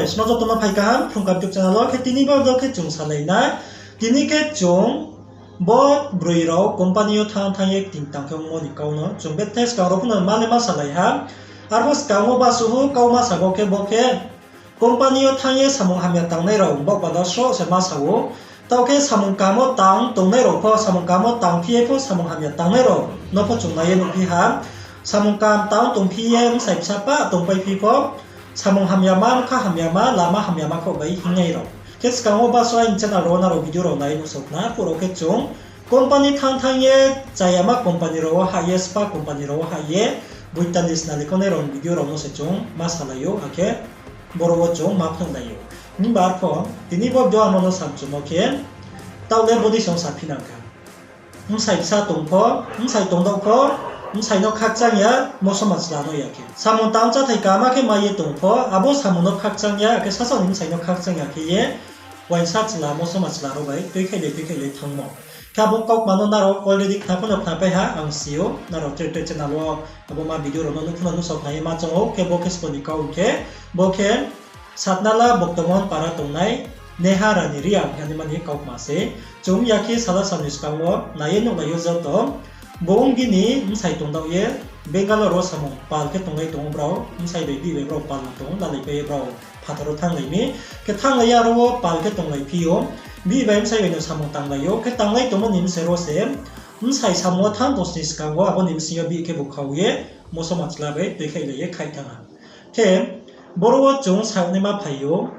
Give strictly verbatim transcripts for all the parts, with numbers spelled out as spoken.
Sima joto no phai kaham Phrung Kaham YouTube channel wo. Khe tini bo video khe chung salai na. Tini khe chung bo broi rao company yo thanng thanng ye kting tang khe ongmo ni kau no chung bethe skang rao pho no ma le ma salai ha. Arphuh skang wo basuh kau ma sa bo khe, bo khe company yo thanng ye samung hamya tangnai rao baoh panda sroh se ma sa ou. Taoh khe samung kaham wo tang tongnai rao pho, samung kaham wo tang phi ye pho samung hamya tangnai rao no pho chung nai ye nuhphi ha. Samung kaham tang tongphi ye bsai bsa pah tongpai phi pho, samung hamyama, bkha hamyama, lama hamyama khaoh bai hingnai rao. Khe skang wo basuh aini channel rao wo nrao video rao nai ye nuhsao khna, arphuh rao khe chung company thanng thanng ye, chayama company rao wo hah ye, spa company rao wo hah ye, boitali snali khaonai rao ni video rao no se chung ma salai ou, akhe boro wo chung ma phnuhlai ou. Himba arphuh tini bo video ang no samchumo khe, taoh le bodi song saphi nang kha. Bsai bsa tong pho, bsai tongdaoh pho, bsai no khakchang ya, mosoma chla no ya khe. Samung tang cháthai kaham khe mai ye tong pho, abo samung no khakchang ya, akhe sasaoh ni bsai no khakchang ya khe ye, uaingsa chla, mosoma chla rao bai tuikhaihlai tuikhaihlai thanngmo. Khe abo kautma no nrao already khna pho no khnapai ha, ang si ou, nrao tre tre channel wo abo ma video rao no nuh pho no nuhsao khna ye ma choung ou. Khe bo khe sbo ni kau hing khe, bo khe Satnala Boktomon para tongnai Neha Rani Reang hingnaima ni kautma se. Chung ya khe sala sal ni skang wo nai ye nuhlai ou joto. Bung bini bsai tongdaoh ye Bangalore wo samung pal khe tonglai tong ou brao, bsai bai bihih bai brao pal tong ou, lalaipai ye brao phathar wo thannglai mi. Khe thannglai ye aro wo pal khe tonglaiphi ou. Bihih bai bsai bai no samung tanglai ou. Khe tanglai tongmo ni bsing ro se, bsai samung wo thanng tong sni skang wo abo ni bsing yo bihih khe bu khau ye mosoma chla bai tuikhaihlai ye khaih thanng ha. Khe boro wo chung saohnaima phai ou.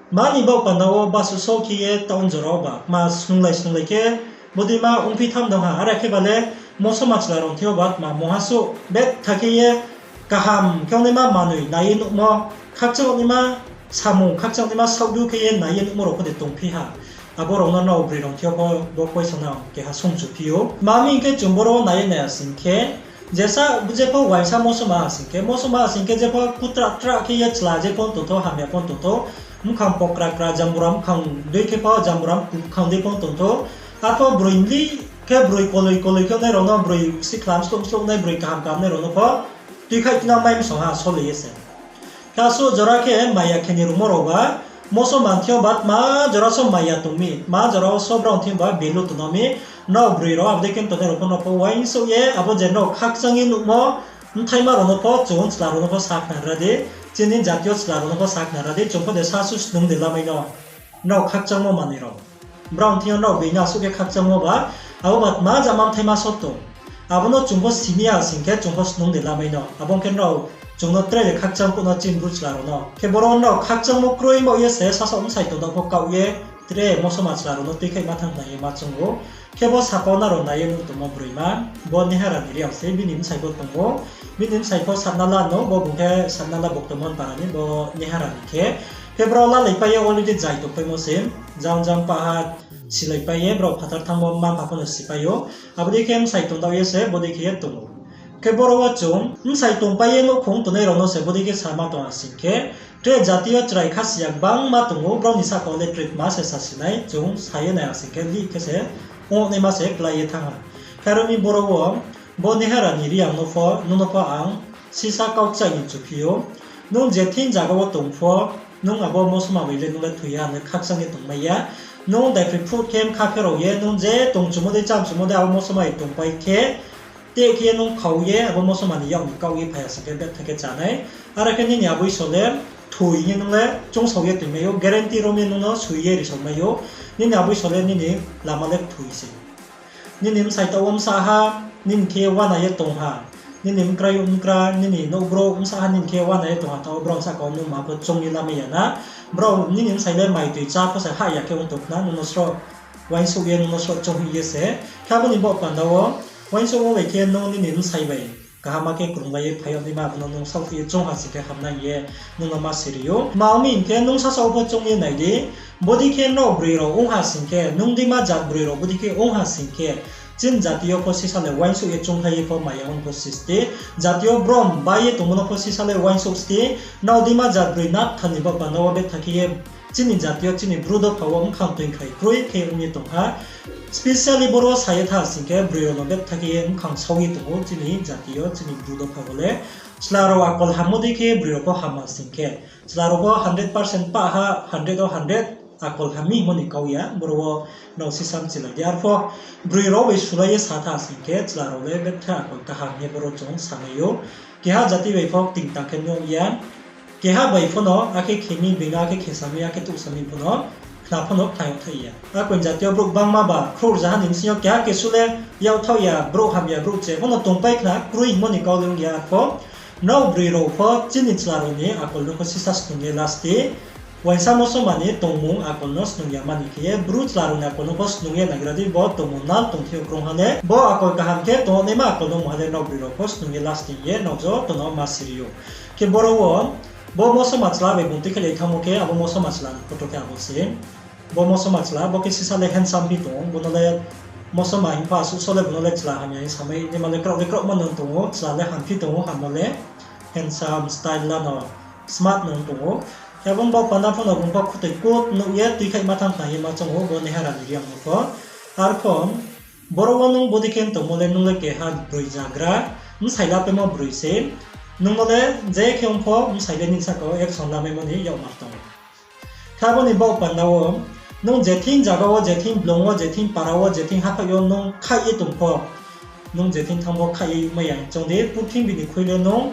Ma ni baoh panda wo basuh só khe ye town jora wo ba kma snunglai snunglai khe bodeima ongphi tham dong ha. Are khe ba le mosoma chla rao thing yo ba kma mungha suh betha khe ye kaham khe ongnaima manoi nai ye nuhmo, khakchang naima samung, khakchang naima saohdu khe ye nai ye nuhmo rao pho de tongphi ha. Abo rao no nrao broi rao thing yo pho bo question no ang keha sungchuphi ou. Tma hing khe chung boro wo nai ye nai ya sing khe, jesa jepho uaingsa mosoma ha sing khe, mosoma ha sing khe jepho kutra tra khe ye chla jepho tongthou, hamya pho tongthou, mkhang pokra kra, jambura mkhang dei khe pho, jambura mkhang dei pho tongthou. Arpho broi mli khe broi koloi koloi khe ongnai rao no, broi sikhla mslouh mslouh nai, broi kaham kaham nai rao no pho tuikhaih tinang mai msong ha sole ye se. Khe asuh jora khe maya khe ni rumo rao ba, mosoma thing yo ba tma jora so maya tong mi, tma jora so brao thing yo ba value tongno mi, nrao broi rao abo dei khe tongnai rao pho no pho uaingsouh ye, abo je nrao khakchang ye nuhmo, bthaima rao no pho chung chla rao no pho sakhna ra di, chini jati yo chla rao no pho sakhna ra di, chung pho de sasuh snung de lamai no. Nrao khakchangmo manoi rao, brao thing yo nrao being no asuh khe khakchangmo ba, abo ba tma jama bthaima so tong. Abo no chung pho simi ya sing khe chung pho snung de lamai no. Abo ong khe nrao chung no tre de khakchang phuh no chini bru chla rao no. Khe boro nrao khakchangmo kroi baoh ye se sasaoh bsai tongdaoh pho kaoh ye tre mosoma chla rao no tuikhaih ma thanng nai ye ma choung ou. Khe bo saka wo nrao nai ye nuh tongmo broima, bo Neha Rani Reang se, bini bsai pho tong ou. Bini bsai pho Satnala no, bo bung khe Satnala Boktomon para ni, bo Neha Rani khe. Khe brao lalaipai ye already zai tongpaimo se, jang jang paha silaipai ye, brao phathar thanngmo mma mpha pho no sipai ou. Abo dei khe bsai tongdaoh ye se bodei khe ye tong ou. Khe boro wo chung bsai tongpai ye nouhkhong tongnai rao no se bodei khe sama tong ha sing khe, tre jati yo chrai khasiya gbangma tong ou, brao ni sahka wo le tre tma se sasi nai, chung sa ye nai ha sing khe lih khe se ongnaima se klái ye thanng ha. Khe aro ni boro wo bo Neha Rani Reang no pho, nung no pho ang sisa kau kchai ni chuphi ou. Nung je thing zaga wo tong pho, nung abo mosoma bai le nung le thoi ya, nung khakchang ye tongmai ya. Nung daiphroi phut khe bkha khe rao ye, nung je tongchumo dei chámchumo dei abo mosoma bai tongpai khe, tei khe ye nung khau ye abo mosoma ni yak ni kaoh ye phai ya sing khe betha khe chá nai. Are khe nini aboi so le thoi hing ye nung le choungsao ye toingmai ou, guarantee rom ye nung no soi ye risao mai ou. Nini aboi so le nini lama le thoi se. Nini bsai taoh wo bsa ha, nini khe uana ye tong ha. Nini mkrai mkra, nini nouh brouh bsa ha, nini khe uana ye tong ha, taoh wo brao sahka wo nung ma pho choung ye lamai ya na. Brao nini bsai le mai toi chá pho se hah ya khe ong tong khna, nung no sroh uaingsouh ye nung no sroh choung hing ye se. Khe abo ni baoh panda wo uaingsouhmo bai khe nung nini bsai bai kaham khe krunglai ye phai yag naima, abo no nung saohphi ye choung ha sing khe hamnai ye nung no ma siri ou. Tma ong mi hing khe nung sasaoh pho choung ye nai di, bodei khe nrao broi rao ong ha sing khe, nung deima jat broi rao bodei khe ong ha sing khe, chini jati yo pho sisa le uaingsouh ye choungkhlai ye pho maya ong pho sisti, jati yo brom bai ye tongmo no pho sisa le uaingsouh sti, nrao deima jat broi nathar ni baoh panda wo betha khe ye chini jati yo, chini bru dopha wo bkhang toingkhrai kroi khe ong ye tong ha. Specially boro wo sa ye tha sing khe, broi rao no betha khe ye bkhang sao ye tong ou chini jati yo, chini bru dopha wo le. Chla rao akol hammo dei khe broi rao pho hamma sing khe, chla rao pho hundred percent pah ha, hundred wo hundred akol ham mi hingmo ni kau ya, boro wo nrao sisa mchilai di. Arpho broi rao bai sulai ye sa tha sing khe, chla rao le betha akol kaham ye boro chung samai ou. Keha jati bai pho tingtang khe nuh ya. Keha bai pho no akhe khe mi, being no akhe khesa mi, akhe touhsa mi pho no, khna pho no khna yagthaih ya. Akoi jati yo brouh gbangma ba khrouh rzaha ni bsing yo keha kesu le yagthaoh ya, brouh hamya, brouh che pho no tongpai khna kroi hingmo ni kau le ong ya. Arpho nrao broi rao pho chini chla rao ni akol no pho sisa snung ye la sti. Uaingsa mosoma ni tongmung akol no snung ya mani khe ye, bru chla rao ni akol no pho snung ye naigra di, bo tongmung nal tongthing yo krungha le, bo akol kaham khe tongnaima akol no mungha le nrao broi rao pho snung ye la sti ye nrao joto no ma siri ou. Khe boro wo, bo mosoma chla bai bung tuikhelai thanngmo khe, abo mosoma chla ni photo khe abo se. Bo mosoma chla, bo khe sisa le handsome phi tong ou, bo no le mosoma hing pho asuh so le bung no le chla hamya hing samai naima le kraoh le kraohma no tong ou, chla le hamphi tong ou, hammo le handsome, style la no, smart no tong ou. Khe abo ni baoh panda pho no bung pho khutoi kut nuh ye tuikhaihma thanng khna ye ma choung ou, bo Nehara ni Reang no pho. Arpho, boro wo nung bodei khe tongmo le nung le keha broi zagra, bsai la paimo broi se. Nung no le je khe ong pho bsai le nini sahka wo action lamaimo ni yakmar tong ou. Khe abo ni baoh panda wo, nung je thing zaga wo, je thing blung wo, je thing para wo, je thing haphaih yo nung khaih ye tong pho, nung je thing thanng pho khaih ye mai ya hing choung di, purthimbi ni khui le nung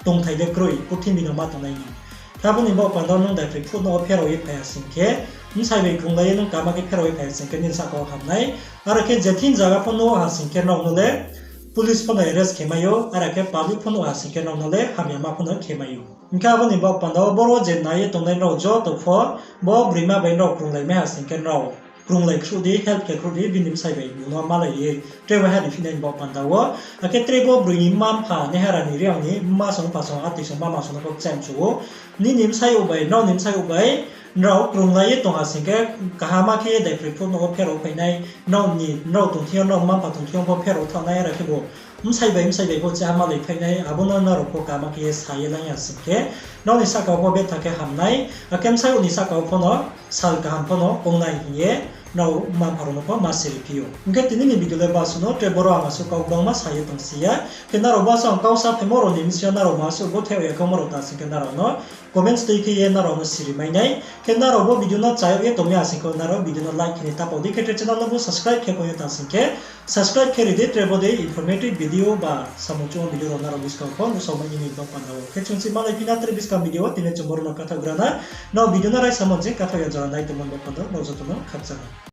tongthai le kroi, purthimbi no ma tongnai nung. Khe abo ni baoh panda wo nung daiphri phut no wo pherao ye phai ha sing khe, bsai bai krunglai ye nung kaham khe pherao ye phai ha sing khe nini sahka wo ham nai. Aro khe je thing zaga pho nuh ha sing khe nrao no le police pho no arrest khe mai ou, aro khe public pho nuh ha sing khe nrao no le hamyama pho no khe mai ou. Hing khe abo ni baoh panda wo boro je nai ye tongnai nrao joto pho, bo broima bai nrao krunglai mai ha sing khe nrao krunglai khruh di, help khe khruh di, bini bsai bai bung no malai ye tre waiha ri phi nai ni baoh panda wo. Akhe tre bo broi ni mma-mpha, Nehara ni Reang ni mma song, mpha song, atoi song, mama song no pho kchaih mchu ou. Nini bsayouh bai, nrao ni bsayouh bai nrao krunglai ye tong ha sing khe, kaham khe ye daiphri phut no wo pherao phai nai, nrao ni, nrao tongthing yo, nrao mma-mpha tongthing yo pho pherao thanng nai, aro khebu bsai bai bsai bai pho chá malai phai nai, abo no nrao pho kaham khe ye sa ye la ya sing khe, nrao ni sahka wo pho betha khe ham nai, akhe bsayouh ni sahka wo pho no sal kaham pho no ong nai hing ye nrao mma-mpha rao no pho ma siri phi ou. Hing khe tini ni video le basuh no, tre boro ang asuh kau gbangma sa ye tongsi ya. Khe nrao basuh ang kau sa phaimo rao ni bsing yo nrao ma asuh bo theh ya khe omo rao ta sing khe nrao no comments tui khe ye nrao no siri mai nai. Khe nrao bo video no chayag ye tong mi ha sing khe nrao video no like khe ni ta pao di, khe tre channel no bo subscribe khe pho ye ta sing khe subscribe khe ri di, tre bo dei informative video ba samung chungmo video rao nrao buskang pho nuhsao mai ni baoh panda wo. Khe chung si malai phi na tre buskang video wo, tini chung boro no kathaoh gra na. Nrao video no raisa mo je kathaoh ya jora nai tongmo ni baoh panda wo nrao joto no khakchang ou.